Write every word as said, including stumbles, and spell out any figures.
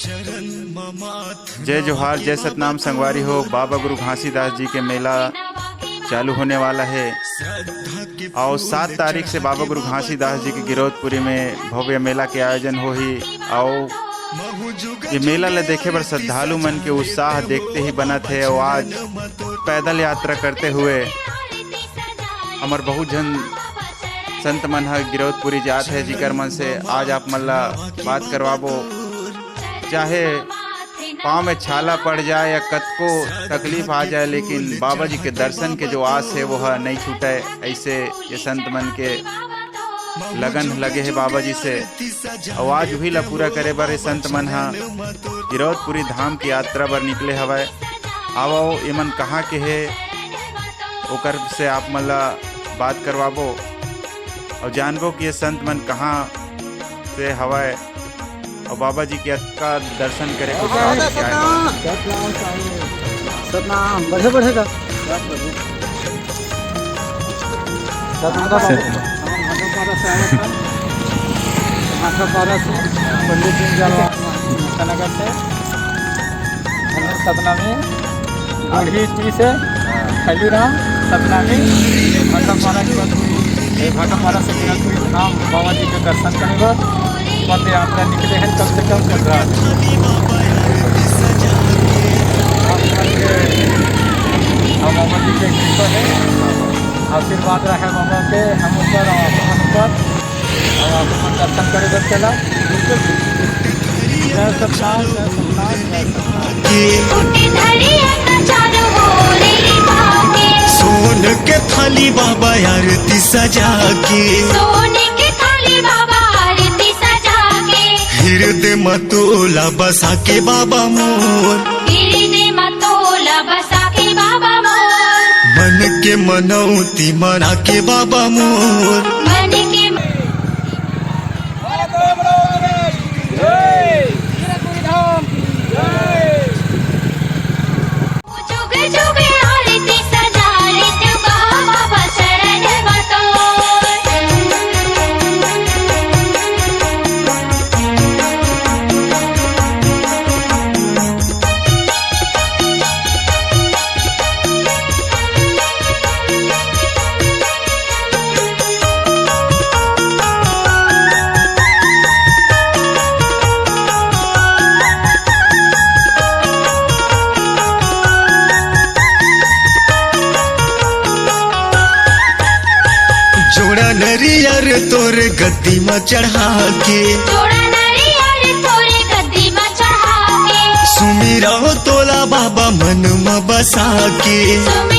जय जोहार, जय सतनाम संगवारी हो। बाबा गुरु घासीदास जी के मेला चालू होने वाला है और सात तारीख से बाबा गुरु घासीदास जी के गिरौदपुरी में भव्य मेला के आयोजन होही। और ये मेला ल देखे बर श्रद्धालु मन के उत्साह देखते ही बनत है। और आज पैदल यात्रा करते हुए हमर बहुत झन संत मन ह गिरौदपुरी जात है, जिकर मन से आज आप मन ला बात करवाबो। चाहे पाँव में छाला पड़ जाए या कतको तकलीफ आ जाए, लेकिन बाबा जी के दर्शन के जो आस है वो ह नहीं छूटे। ऐसे ये संत मन के लगन लगे है बाबा जी से। और आज उही ला पूरा करे बर ये संत मन ह गिरौदपुरी धाम की यात्रा बर निकले हवय। आवो, एमन कहाँ के हे, ओकर से आप मन ला बात करवाबो और जानबो कि ये संत मन कहाँ से हवय और बाबा जी के अतका दर्शन करे के उत्साह लेके आए हवय। सतनाम, बढ़े बढ़े का। सतनाम। हम भाटापारा से आए थे। भाटापारा से पंडित दीनदयाल नगर से। हम सतनामी, गढ़ी टी से, खैलीराम, सतनामी, भाटापारा के बाद ये भाटापारा से गिरौदपुरी धाम बाबा जी के दर्शन करे बर पद यात्रा निकले हैं, कम से कम चल रहा है। हम बाबा जी के कृपा है, आशीर्वाद रहे बाबा के हम ऊपर और आप मन ऊपर। अब आप मन दर्शन करे बर चला। जय सतनाम, जय सतनाम, जय सतनाम। सोन के थाली बाबा आरती सजा के, सोन के थाली बाबा आरती सजा के, हृदय म तोला बसा के बाबा मोर, हृदय म तोला बसा के बाबा मोर, मन के मनौती मना के बाबा मोर। मन के जुग जुग आरती सजा लेत बाबा चरण म तोर। जोड़ा नरियर तोर गद्दी म चढ़ा के, जोड़ा नरियर तोर गद्दी म चढ़ा के, सुमिरव तोला बाबा मन म बसा के, सुमिरव